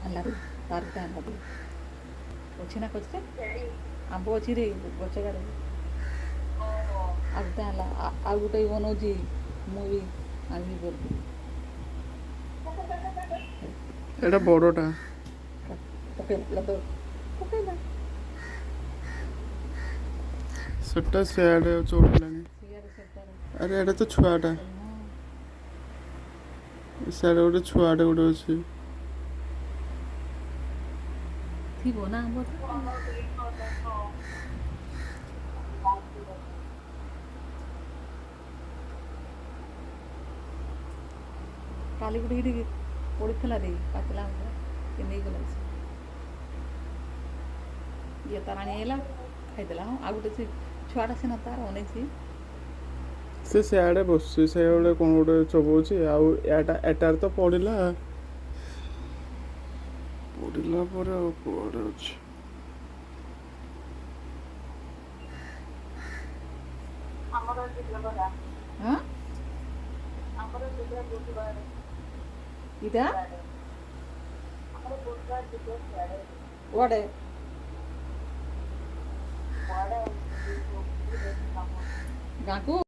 ଆଣିଲା ରେ, ତାର ଗୋଟେ ଆଣିଲା ରେ। ଅଛି ନା ଗଛରେ? ଆମ୍ବ ଅଛି ରେ ଗଛ ଗାରେ। ଆଉ ଗୋଟେ ଆଣିଲା। ଆଉ ଗୋଟେ ବି ବନଉଛି, ମୁଁ ବି ଆଣିବି ବୋଲୁଥିଲି। ଏଇଟା ବଡ଼ଟା। ପକେଇଲା ତ, ପକେଇଲା। ସେଟା ସିଆଡ଼େ ଚଢ଼ିଲାଣି। ସିଆଡ଼େ ସେଟାରେ। ଆରେ, ଏଇଟା ତ ଛୁଆଟା। ସିଆଡ଼େ ଗୋଟେ ଛୁଆଟେ ଗୋଟେ ଅଛି। ଥିବ ନା ଆମ୍ବ ତ। କାଲି ଗୋଟେ ଏଇଠି ପଡ଼ିଥିଲା ରେ ପାଚିଲା ଆମ୍ବ, କିଏ ନେଇଗଲା ସେ। ଇଏ ତାର ଆଣି ଆଇଲା, ଖାଇଦେଲା। ହଁ, ଆଉ ଗୋଟେ ସେ ଛୁଆଟା ସିନା ତାର ଅନେଇଛି। ସେ ସିଆଡ଼େ ବସୁଛି, ସେ ଗୋଟେ କ'ଣ ଗୋଟେ ଚୋବଉଛି। ଆଉ ଏଟା ଏଟାରେ ତ ପଡ଼ିଲା, ପଡ଼ିଲା ପରେ ଆଉ କୁଆଡ଼େ ଅଛି? ହଁ, ଇଟା କୁଆଡ଼େ ଗାଁକୁ?